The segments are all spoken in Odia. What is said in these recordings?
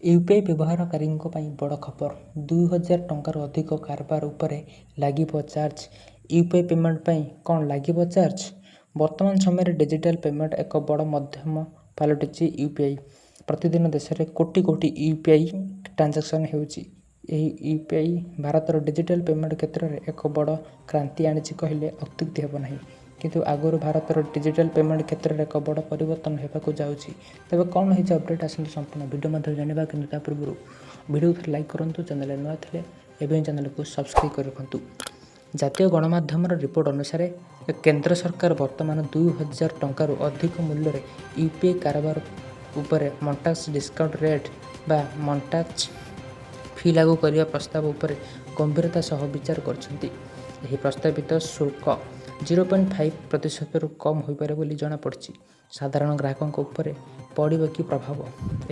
ୟୁପିଆଇ ବ୍ୟବହାରକାରୀଙ୍କ ପାଇଁ ବଡ଼ ଖବର। 2000 ଟଙ୍କାରୁ ଅଧିକ କାରବାର ଉପରେ ଲାଗିବ ଚାର୍ଜ। ୟୁପିଆଇ ପେମେଣ୍ଟ ପାଇଁ କ'ଣ ଲାଗିବ ଚାର୍ଜ? ବର୍ତ୍ତମାନ ସମୟରେ ଡିଜିଟାଲ ପେମେଣ୍ଟ ଏକ ବଡ଼ ମାଧ୍ୟମ ପାଲଟିଛି ୟୁପିଆଇ। ପ୍ରତିଦିନ ଦେଶରେ କୋଟି କୋଟି ୟୁପିଆଇ ଟ୍ରାଞ୍ଜାକ୍ସନ ହେଉଛି। ଏହି ୟୁପିଆଇ ଭାରତର ଡିଜିଟାଲ ପେମେଣ୍ଟ କ୍ଷେତ୍ରରେ ଏକ ବଡ଼ କ୍ରାନ୍ତି ଆଣିଛି କହିଲେ ଅତ୍ୟୁକ୍ତି ହେବ ନାହିଁ। କିନ୍ତୁ ଆଗକୁ ଭାରତର ଡିଜିଟାଲ ପେମେଣ୍ଟ କ୍ଷେତ୍ରରେ ଏକ ବଡ଼ ପରିବର୍ତ୍ତନ ହେବାକୁ ଯାଉଛି। ତେବେ କ'ଣ ରହିଛି ଅପଡେଟ୍, ଆସନ୍ତୁ ସମ୍ପୂର୍ଣ୍ଣ ଭିଡ଼ିଓ ମାଧ୍ୟମରେ ଜାଣିବା। କିନ୍ତୁ ତା ପୂର୍ବରୁ ଭିଡ଼ିଓକୁ ଥରେ ଲାଇକ୍ କରନ୍ତୁ, ଚ୍ୟାନେଲରେ ନୂଆ ଥିଲେ ଏବେ ହିଁ ଚ୍ୟାନେଲକୁ ସବସ୍କ୍ରାଇବ୍ କରି ରଖନ୍ତୁ। ଜାତୀୟ ଗଣମାଧ୍ୟମର ରିପୋର୍ଟ ଅନୁସାରେ, କେନ୍ଦ୍ର ସରକାର ବର୍ତ୍ତମାନ 2000 ଟଙ୍କାରୁ ଅଧିକ ମୂଲ୍ୟରେ ୟୁପିଆଇ କାରବାର ଉପରେ ମର୍ଚାଣ୍ଟ ଡିସକାଉଣ୍ଟ ରେଟ୍ ବା ମର୍ଚାଣ୍ଟ ଫି ଲାଗୁ କରିବା ପ୍ରସ୍ତାବ ଉପରେ ଗମ୍ଭୀରତା ସହ ବିଚାର କରୁଛନ୍ତି। ଏହି ପ୍ରସ୍ତାବିତ ଶୁଳ୍କ 0.5 ପ୍ରତିଶତରୁ କମ୍ ହୋଇପାରେ ବୋଲି ଜଣାପଡ଼ିଛି। ସାଧାରଣ ଗ୍ରାହକଙ୍କ ଉପରେ ପଡ଼ିବ କି ପ୍ରଭାବ?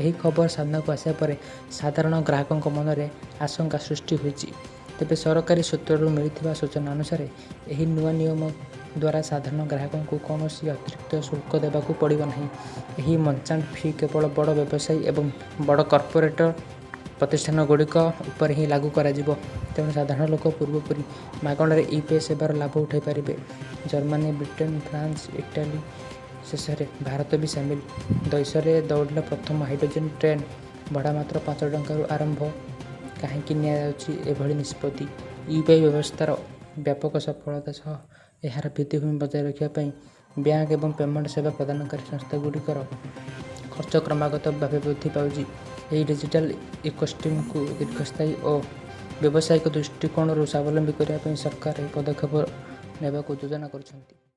ଏହି ଖବର ସାମ୍ନାକୁ ଆସିବା ପରେ ସାଧାରଣ ଗ୍ରାହକଙ୍କ ମନରେ ଆଶଙ୍କା ସୃଷ୍ଟି ହୋଇଛି। ତେବେ ସରକାରୀ ସୂତ୍ରରୁ ମିଳିଥିବା ସୂଚନା ଅନୁସାରେ, ଏହି ନୂଆ ନିୟମ ଦ୍ୱାରା ସାଧାରଣ ଗ୍ରାହକଙ୍କୁ କୌଣସି ଅତିରିକ୍ତ ଶୁଳ୍କ ଦେବାକୁ ପଡ଼ିବ ନାହିଁ। ଏହି ମର୍ଚାଣ୍ଟ ଫି କେବଳ ବଡ଼ ବ୍ୟବସାୟୀ ଏବଂ ବଡ଼ କର୍ପୋରେଟ ପ୍ରତିଷ୍ଠାନଗୁଡ଼ିକ ଉପରେ ହିଁ ଲାଗୁ କରାଯିବ। ତେଣୁ ସାଧାରଣ ଲୋକ ପୂର୍ବପରି ମାଗଣାରେ ୟୁପିଆଇ ସେବାର ଲାଭ ଉଠାଇ ପାରିବେ। ଜର୍ମାନୀ, ବ୍ରିଟେନ, ଫ୍ରାନ୍ସ, ଇଟାଲୀ, ଶେଷରେ ଭାରତ ବି ସାମିଲ। ଦେଶରେ ଦୌଡ଼ିଲା ପ୍ରଥମ ହାଇଡ୍ରୋଜେନ୍ ଟ୍ରେନ୍, ଭଡ଼ା ମାତ୍ର 5 ଟଙ୍କାରୁ ଆରମ୍ଭ। କାହିଁକି ନିଆଯାଉଛି ଏଭଳି ନିଷ୍ପତ୍ତି? ୟୁପିଆଇ ବ୍ୟବସ୍ଥାର ବ୍ୟାପକ ସଫଳତା ସହ ଏହାର ଭିତ୍ତିଭୂମି ବଜାୟ ରଖିବା ପାଇଁ ବ୍ୟାଙ୍କ ଏବଂ ପେମେଣ୍ଟ ସେବା ପ୍ରଦାନକାରୀ ସଂସ୍ଥାଗୁଡ଼ିକର ଖର୍ଚ୍ଚ କ୍ରମାଗତ ଭାବେ ବୃଦ୍ଧି ପାଉଛି। ଏହି ଡିଜିଟାଲ ଇକୋସିଷ୍ଟମକୁ ଦୀର୍ଘସ୍ଥାୟୀ ଓ ବ୍ୟବସାୟିକ ଦୃଷ୍ଟିକୋଣରୁ ସ୍ୱାବଲମ୍ବୀ କରିବା ପାଇଁ ସରକାର ଏହି ପଦକ୍ଷେପ ନେବାକୁ ଯୋଜନା କରୁଛନ୍ତି।